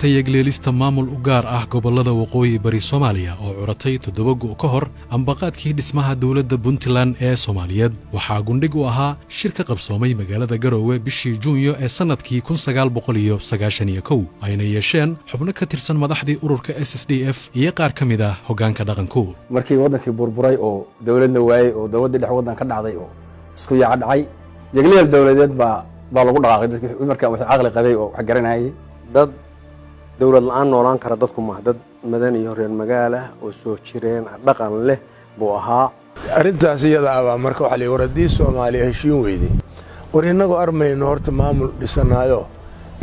Yagleelista maamul u gaar ah gobollada Waqooyi Bari Soomaaliya oo curatay 7 gu' ka hor ambaqaadkii dhismaha dowladda Puntland ee Soomaaliyeed waxaa gundhig u ahaa shir ka qabsoomay magaalada Garowe bishii Juunyo ee sannadkii 1991, ayna yeesheen xubno ka tirsan madaxdii ururka SSDF iyo qaar ka mid ah hoggaanka dhaqanku. Markii waddankii burburay oo dowladna waayey oo dowladdii dhex waddan ka dhacday oo isku yaaca dhacay, yegleel dowladeed baa lagu dhaqaaqay. Dadkii markaa wax caqli qabay oo wax garanayay. Dad dowlad la-aan noolaan kara dadku maaha. Dad madan iyo reer magaala oo soo jireen dhaqan leh buu ahaa. Arrintaas iyada abaa marka waxaa la war haddii Soomaaliya heshiin weyday, war innagu armayno horta maamul dhisanaayo,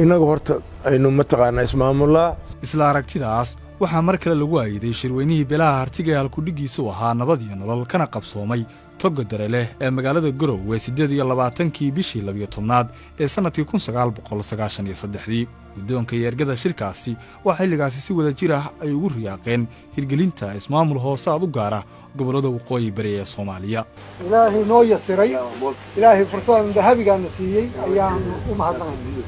innagu horta aynu mataqaanaa ismaamullaa. Isla aragtidaas waxaa mar kale lagu aayiday shirweynihii beelaha Hartiga ee halkudhiggiisu ahaa nabad iyo nolol, kana qabsoomay Toga Dareleh ee magaalada Garowe 28-kii bishii 12aad ee sannadkii 1993-dii. Guddoonka iyo ergada shirkaasi waxaa xilligaasi si wada jir ah ay ugu riyaaqeen hirgelinta ismaamul hoosaad u gaara gobollada Waqooyi Bari ee Soomaaliya. Ilaahay noo yasiray, Ilaahay fursadan dahabigaana siiyey ayaanu u mahadnaqayna.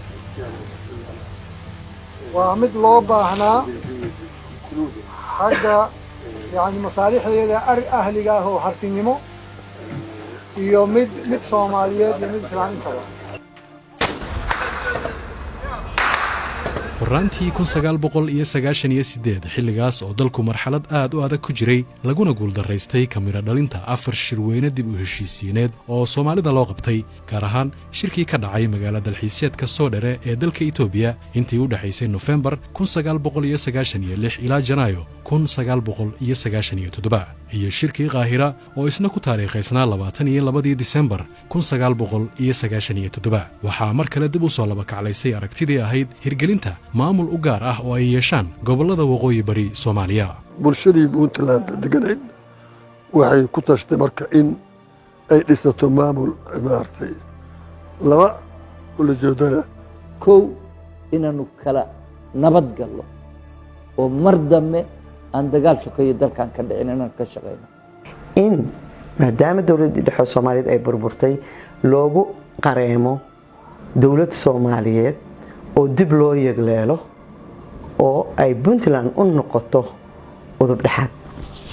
Waa mid loo baahnaa xagga yani masaalixdeeda ahliga ah oo hartinimo iyo mid Soomaaliyeed iyo mid Islaan intaba. Horaantii 1998, xilligaas oo dalku marxalad aad u adag ku jiray, laguna guuldaraystay ka midho dhalinta afar shirweyne dib u heshiisiineed oo Soomaalida loo qabtay, gaar ahaan shirkii ka dhacay magaala dalxiiseedka Soodhere ee dalka Itoobiya intii u dhexaysay Nofembar 1996 ilaa Janaayo 1997, iyo shirkii Qaahira oo isna ku taariikhaysnaa 22-dii Disembar 1997, waxaa mar kale dib u soo labakaclaysay aragtidii ahayd hirgelinta maamul u gaar ah oo ay yeeshaan gobollada Waqooyi Bari Soomaaliya. Bulshadii Puntland deganayd waxay ku tashtay marka in ay dhisato maamul maaragtay laba ulajeedana. Kow, inaanu kala nabad gallo oo mar dambe aan dagaal sokeeyo dalkan ka dhicin inaan ka shaqayno. In maadaama dowladdii dhexe Soomaaliyeed ay burburtay, loogu qareemo dowlad Soomaaliyeed oo dib loo yegleelo oo ay Puntland u noqoto udub dhexaad.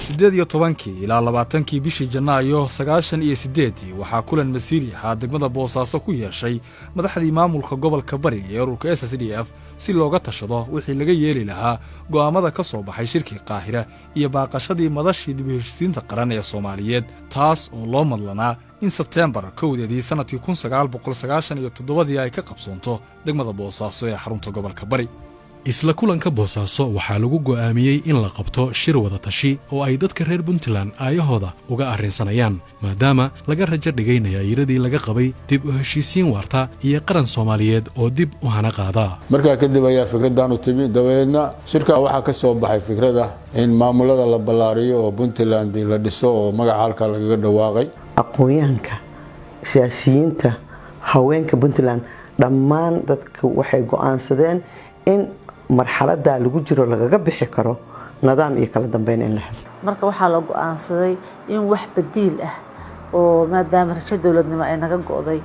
18-kii ilaa 20-kii bishii Janaayo 98-dii waxaa kulan masiiri ahaa degmada Boosaaso ku yeeshay madaxdii maamulka gobolka Bari ee ururka SSDF si looga tashado wixii laga yeeli lahaa go'aamada ka soo baxay shirkii Qaahira iyo baaqashadii madashii dib u heshiisiinta qaran ee Soomaaliyeed, taas oo loo madlanaa in Sebteembar 1-deedii sannadkii 1997-dii ay ka qabsoonto degmada Boosaaso ee xarunta gobolka Bari. Isla kulanka Boosaaso waxaa lagu go'aamiyey in la qabto shir wada tashi oo ay dadka reer Puntland aayahooda uga arrinsanayaan, maadaama laga rajo dhigay nayaayiradii laga qabay dib u heshiisiin waarta iyo qaran Soomaaliyeed oo dib u hana qaada. Markaa kadib ayaa fikraddan u timi. Dabadeedna shirka waxaa ka soo baxay fikrada in maamulada la ballaariyo oo Puntland la dhiso oo magaca halkaa lagaga dhawaaqay. Aqoon-yahanka, siyaasiyiinta, haweenka Puntland, dhammaan dadka waxay go-aansadeen in marxaladdaa lagu jiro lagaga bixi karo nidaam iyo kala dambeyn in la helo. Marka waxaa la go-aansaday in wax badiil ah oo maadaama rajo dowladnimo ay naga go'day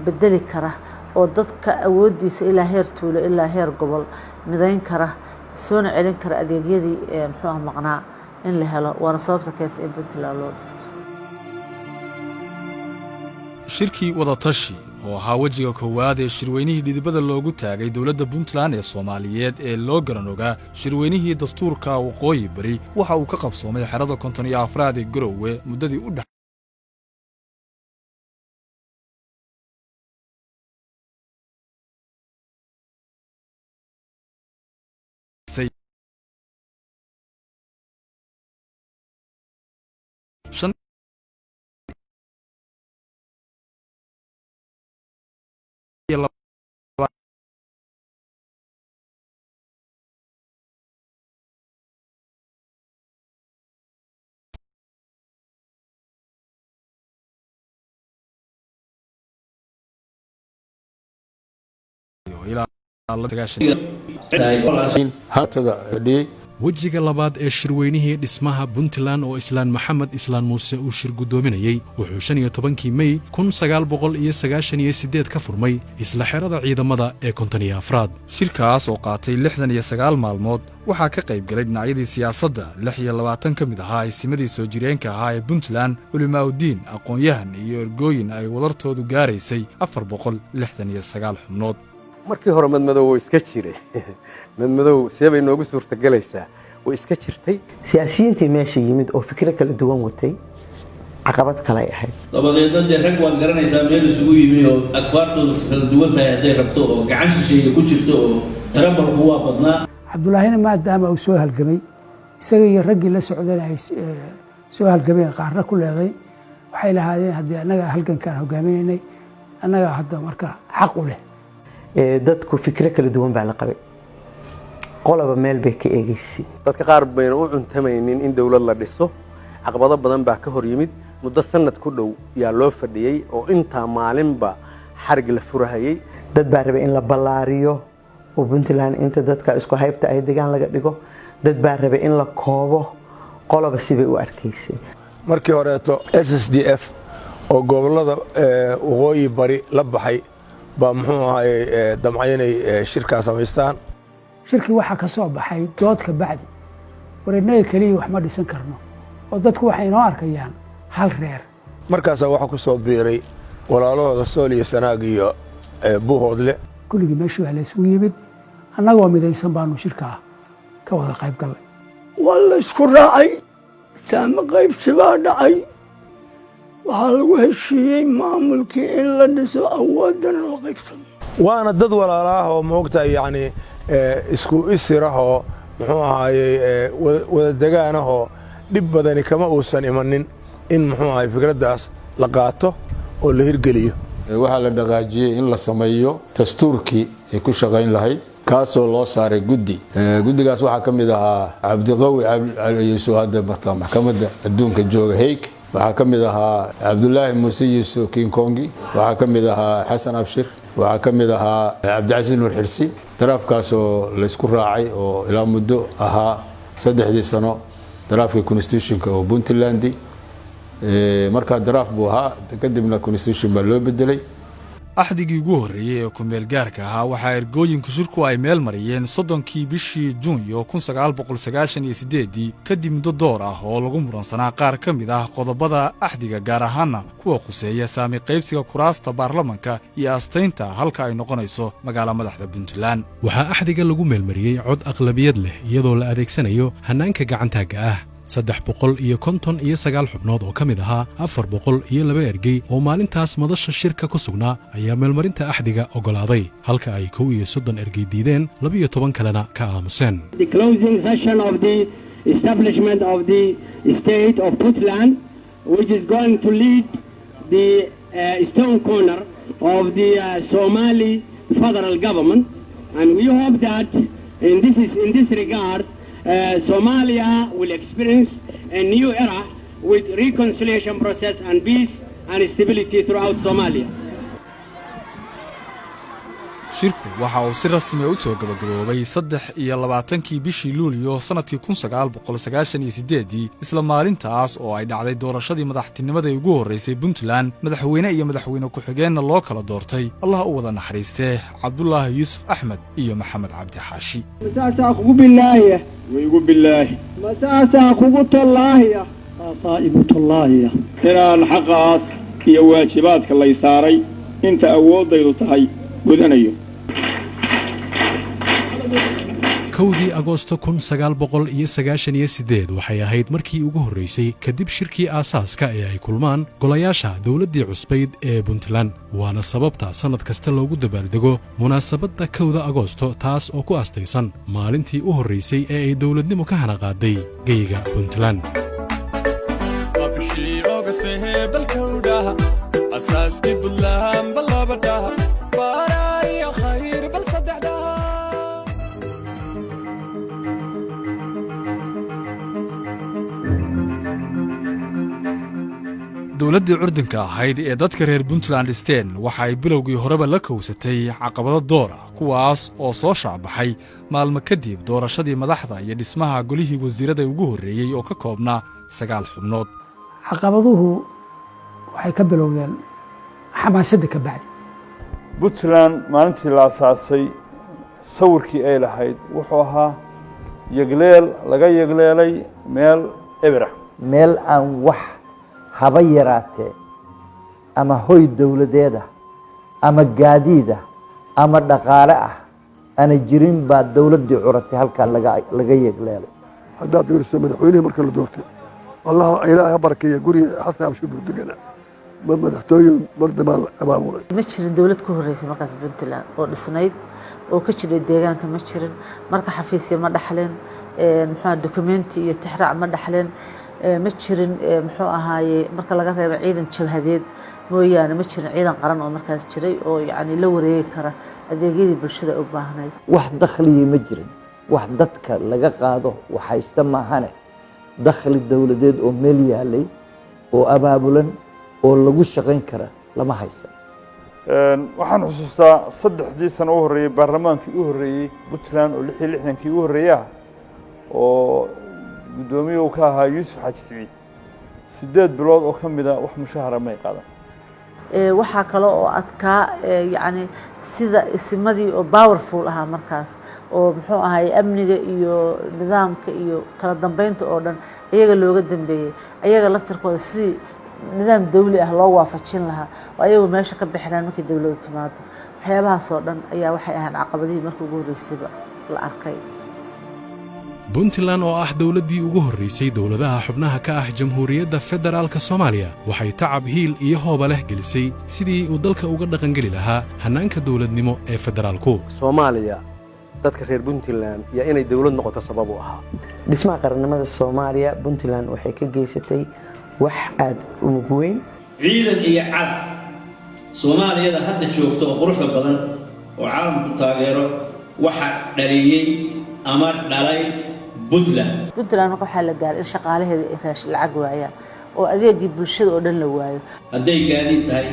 bedeli kara oo dadka awoodiisa ilaa heer tuulo ilaa heer gobol midayn kara, soona celin kara adeegyadii muxuu ah maqnaa in la helo. Waana sababta keentay in Puntland loo dhiso. Shirkii wadatashi oo ahaa wejiga koowaad ee shirweynihii dhidibada loogu taagay dowladda Puntland ee Soomaaliyeed ee loo garan ogaa shirweynihii dastuurka Waqooyi Bari waxa uu ka qabsoomay xerada 54aad ee Garowe muddadii u dhexaysay 5 iyo ilaa hatada fadhiyey. Wejiga labaad ee shirweynihii dhismaha Puntland oo Islaan Maxamed Islaan Muuse uu shir guddoominayey wuxuu 15-kii Mey 1998 ka furmay isla xerada ciidamada ee 54aad. Shirkaas oo qaatay 69 maalmood waxaa ka qayb galay dhinacyadii siyaasadda, 26 ka mid ahaa isimadii soo jireenka ahaa ee Puntland, culimaa'udiin, aqoon-yahan iyo ergooyin ay wadartoodu gaaraysay 469 xubnood. Markii hore madmadow way iska jiray. Madmadow see bay noogu suurtagelaysaa way iska jirtay. Siyaasiyiintii meesha yimid oo fikro kala duwan watay, caqabad kalay ahayd. Dabadeedna dee rag waad garanaysaa meel isugu yimi oo akfaartoodu kala duwan tahay hadday rabto oo gacan shisheeye ku jirto oo tarabalku waa badnaa. Cabdulaahina maadaama uu soo halgamay, isaga iyo raggii la socdana ay soo halgameen, qaarna ku leeday, waxay lahaayeen haddii annaga halgankaan hogaaminaynay, annagaa hadda marka xaq u leh. Dadku fikro kala duwan baa la qabay, qolaba meel bay ka eegaysay. Dadka qaar bayna u cuntamaynin in dowlad la dhiso. Caqabado badan baa ka hor yimid. Muddo sanad ku dhow yaa loo fadhiyey oo intaa maalinba xarig la furahayey. Dad baa rabay in la ballaariyo oo Puntland inta dadka isku haybta ay degaan laga dhigo, dad baa rabay in la koobo. Qoloba sibay u arkaysay. Markii horeeto SSDF oo gobollada waqooyi bari la baxay baa muxuu ahaayey damcay inay shirkaa samaystaan. Shirkii waxaa ka soo baxay dood ka bacdi, war innaga keliya wax ma dhisan karno oo dadku waxay inoo arkayaan hal reer. Markaasaa waxaa ku soo biiray walaalahooda Sool iyo Sanaag iyo Buuhoodle. Kulligii meeshii waa la isugu yimid, annagoo midaysan baanu shirkaa ka wada qayb gallay. Waa la isku raacay, saamo qaybsi baa dhacay. Waxaa lagu heshiiyey maamulkii in la dhiso, awooddana la qaybsado. Waana dad walaalaah oo maogtahay, yacni isku isirahoo muxuu ahaayey wada degaanahoo dhib badani kama uusan imanin in muxuu ahay fikraddaas la qaato oo la hirgeliyo. Waxaa la dhaqaajiyey in la sameeyo dastuurkii ay ku shaqayn lahayd, kaasoo loo saaray guddi. Guddigaas waxaa ka mid ahaa Cabdiqawi Yuusuf, hadda marka maxkamadda adduunka jooga Hague. Waxaa ka mid ahaa Cabdulaahi Muuse Yuusuf Kinkongi, waxaa ka mid ahaa Xasan Abshir, waxaa ka mid ahaa Cabdicasiis Nuur Xirsi. Draft-kaasoo laysku raacay oo ilaa muddo ahaa 3dii sano draft-kii constitution-ka oo Puntland. Markaa draft buu ahaa, kadibna constitution baa loo bedelay. Axdigii ugu horreeyey ee ku-meel gaarka ahaa waxaa ergooyinku shirku ay meel mariyeen 30-kii bishii Juunyo 1998-dii, kadib muddo door ah oo lagu muransanaa qaar ka mid ah qodobada axdiga, gaar ahaana kuwa khuseeya saami qaybsiga kuraasta baarlamanka iyo astaynta halka ay noqonayso magaala madaxda Puntland. Waxaa axdiga lagu meelmariyey cod aqlabiyad leh iyadoo la adeegsanayo hannaanka gacantaagga ah. 359 xubnood oo ka mid ahaa 402 ergey oo maalintaas madasha shirka ku sugnaa ayaa meelmarinta axdiga oggolaaday, halka ay 31 ergey diideen, 12 kalena ka aamuseen. The closing session of the establishment of the state of Puntland, which is going to lead the stone corner of the Somali federal government. And we hope that in this regard, Somalia will experience a new era with reconciliation process and peace and stability throughout Somalia. Shirku waxa uu si rasmiya u soo gabagaboobay 23-kii bishii Luulyo sannadkii 1998-dii, isla maalintaas oo ay dhacday doorashadii madaxtinimada ugu horraysay Puntland. Madaxweyne iyo madaxweyne ku-xigeenna loo kala doortay, Allah u wada naxariistee, Cabdulaahi Yuusuf Axmed iyo Maxamed Cabdi Xaashi. Masaasaa kugu bilaahiya? Waygu bilaahi. Masaasaa kugu tallaahiya? Saasaa igu tallaahiya inaan xaqaas iyo waajibaadka lay saaray inta awooddaydu tahay gudanayo. 1-dii Agoosto 1998 waxay ahayd markii ugu horraysay kadib shirkii aasaaska ee ay kulmaan golayaasha dowladdii cusbayd ee Puntland, waana sababta sannad kasta loogu dabaaldego munaasabadda 1-da Agoosto, taas oo ku astaysan maalintii u horraysay ee ay dowladnimo ka hanaqaaday geyga Puntland. Asaaskii Buntland balabadhaha baaraaya khayr bal saddexdhaha. Dowladdii curdinka ahayd ee dadka reer Puntland dhisteen waxa ay bilowgii horeba la kowsatay caqabado door ah, kuwaas oo soo shaacbaxay maalmo kadib doorashadii madaxda iyo dhismaha golihii wasiirada ugu horreeyey oo ka koobnaa 9 xubnood. Caqabaduhu waxay ka bilowdeen xamaasadda ka bacdi. Puntland maalintii la asaasay sawirkii ay lahayd wuxuu ahaa yegleel laga yegleelay meel ebera. Meel aan wax haba yaraatee ama hoy dowladeed ah ama gaadiid ah ama dhaqaale ah ana jirin baa dowladdii curatay halkaa laga yegleelay. Haddaad fiiriso madaxweynihii marka la doortay, Allah Ilaahay ha barakeeya, guriga Xasan Abshir buu deganaa, ma madaxtooye mar dambaa la abaabulay. Ma jirin dowlad ka horreysay markaas Puntland oo dhisnayd oo ka jiray deegaanka, ma jirin. Marka xafiisya ma dhaxlin, muxuu documenti iyo tixraac ma dhaxlin, ma jirin, muxuu ahaaye, marka laga reebo ciidan jabhadeed mooyaane, ma jirin ciidan qaran oo markaas jiray oo yacni la wareegi kara adeegyadii bulshada u baahnayd. Wax dakhligii ma jirin, wax dadka laga qaado waxhaysta maahane, dakhli dowladeed oo meel yaalay oo abaabulan oo lagu shaqayn kara lama haysan. Waxaan xusuustaa 3dii sano u horreeyey baarlamaankii u horreeyey Puntland oo 66kii u horreeyey ah oo guddoomiye uu ka ahaa Yuusuf Xaaji Siciid, 8 bilood oo ka mida wax mushahara may qaadan. Waxaa kale oo adkaa yacni sida isimadii oo powerful ahaa markaas oo muxuu ahay amniga iyo nidaamka iyo kala dambeynta oo dhan iyaga looga dambeeyey, ayaga laftirkooda sidii nidaam dawli ah loo waafajin lahaa oo ayagu meesha ka bixinaan markay dowladdu timaado. Waxyaabahaas oo dhan ayaa waxay ahaan caqabadihii markii ugu horreysayba la arkay. Puntland oo ah dowladdii ugu horraysay dowladaha xubnaha ka ah Jamhuuriyadda Federaalka Soomaaliya waxay tacab, hiil iyo hooba leh gelisay sidii uu dalka uga dhaqangeli lahaa hannaanka dowladnimo ee federaalku. Soomaaliya dadka reer Puntland iyo inay dowlad noqoto sabab u ahaa. Dhismaha qarannimada Soomaaliya Puntland waxay ka geysatay wax aada u mug weyn. Ciidan iyo calaf Soomaaliyada hadda joogta oo quruxda badan oo caalamku taageero waxa dhaliyey ama dhalay Puntland. Puntland marka waxaa la gaaray in shaqaalaheeda ay raash lacag waayaan oo adeegii bulshada oo dhan la waayo. Hadday gaadiid tahay,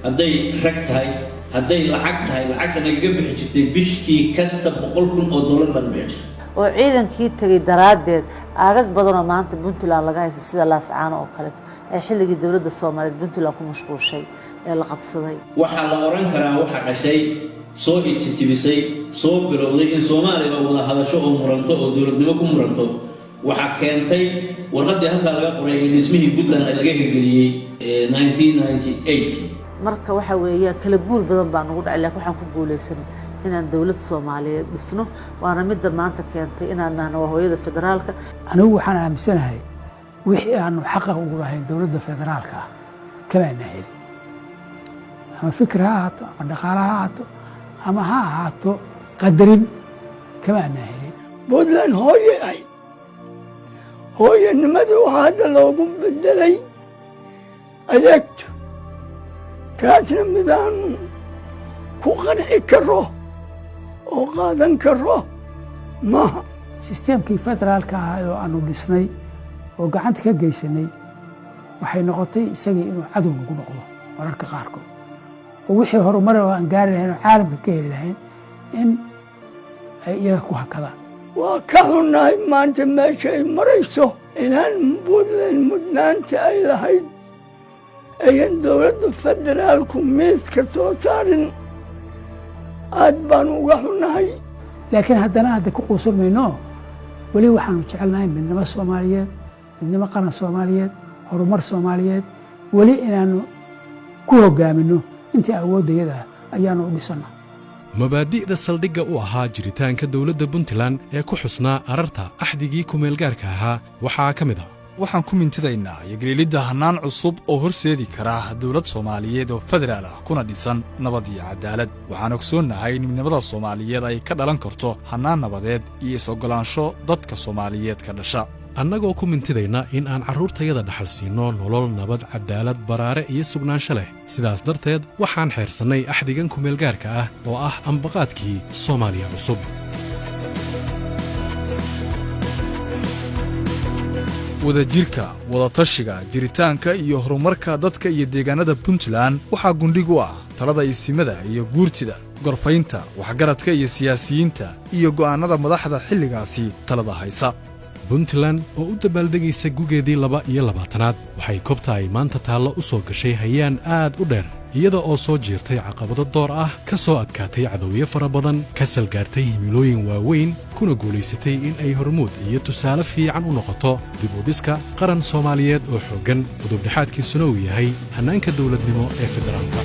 hadday rag tahay, hadday lacag tahay, lacagta nagaga bixi jirtay bishkii kasta $100,000 baan bixi jirtay. Oo ciidankii tegay daraaddeed aagag badan oo maanta Puntland laga haysto sida Laascaano oo kaleeto ay xilligii dowladda Soomaaliyeed Puntland ku mashquushay ee la qabsaday. Waxaa la odhan karaa waxa dhashay, soo ititibisay, soo bilowday in Soomaaliba wada hadasho oo muranto oo dowladnimo ku muranto waxaa keentay warqaddii halkaa laga qoray ee dhismihii Puntland laga hirgeliyey 1998. Marka waxa weeyaan kala guul badan baa nagu dhacay, lakin waxaan ku guulaysanay inaan dowlad Soomaaliyeed dhisno, waana midda maanta keentay inaan nahno waa hooyada federaalka. Anigu waxaan aaminsanahay wixii aanu xaqa ugu lahayn dowladda federaalka ah kamaana helin, ama fikir ha ahaato ama dhaqaale ha ahaato ama ha ahaato qadarin, kamaana helin. Puntland hooye ahayd, hooyanimadii waxaa hadda loogu bedelay adeegto, taasna midaanu ku qanci karo oo qaadan karo maaha. Sisteemkii federaalka ahaa oo aanu dhisnay oo gacanta ka geysanay waxay noqotay isagii inuu cadow nagu noqdo mararka qaarkood, oo wixii horumar oo aan gaari lahayn oo caalamka ka heli lahayn in ay iyaga ku hakadaan. Waa ka xunnahay maanta meesha ay marayso inaan Puntland mudnaanta ay lahayd ayan dowladda federaalku miiska soo saarin, aad baan uga xunnahay. Laakiin haddana hadda ku quusan mayno, weli waxaanu jecelnahay midnimo Soomaaliyeed, midnimo qaran Soomaaliyeed, horumar Soomaaliyeed, weli inaanu ku hoggaamino intii awooddayada ayaanu u dhisannaa. Mabaadi'da saldhigga u ahaa jiritaanka dowladda Puntland ee ku xusnaa ararta axdigii kumeelgaarka ahaa waxaa ka mid ah: Waxaan ku mintidaynaa yagleelidda hannaan cusub oo horseedi kara dowlad Soomaaliyeed oo federaal ah kuna dhisan nabad iyo cadaalad. Waxaan ogsoonnahay in midnimada Soomaaliyeed ay ka dhalan karto hannaan nabadeed iyo is-oggolaansho dadka Soomaaliyeed ka dhasha. Annagoo ku mintidayna in aan carruurtayada dhaxal siinno nolol nabad, cadaalad, baraare iyo sugnaansho leh, sidaas darteed waxaan xeersannay axdigan kumeelgaarka ah oo ah ambaqaadkii Soomaaliya cusub. Wadajirka, wadatashiga, jiritaanka iyo horumarka dadka iyo deegaanada Puntland waxaa gundhig u ah talada isimada iyo guurtida, gorfaynta waxgaradka iyo siyaasiyiinta, iyo go'aannada madaxda xilligaasi talada haysa. Puntland oo u dabaaldegaysa gugeedii 22aad waxay kobta ay maanta taallo u soo gashay hayaan aad u dheer, iyada oo soo jiirtay caqabado door ah, ka soo adkaatay cadowyo fara badan, ka salgaartay himilooyin waaweyn, kuna guulaysatay in ay hormuud iyo tusaale fiican u noqoto dib u dhiska qaran Soomaaliyeed oo xooggan, udubdhexaadkiisuna uu yahay hannaanka dawladnimo ee federaalka.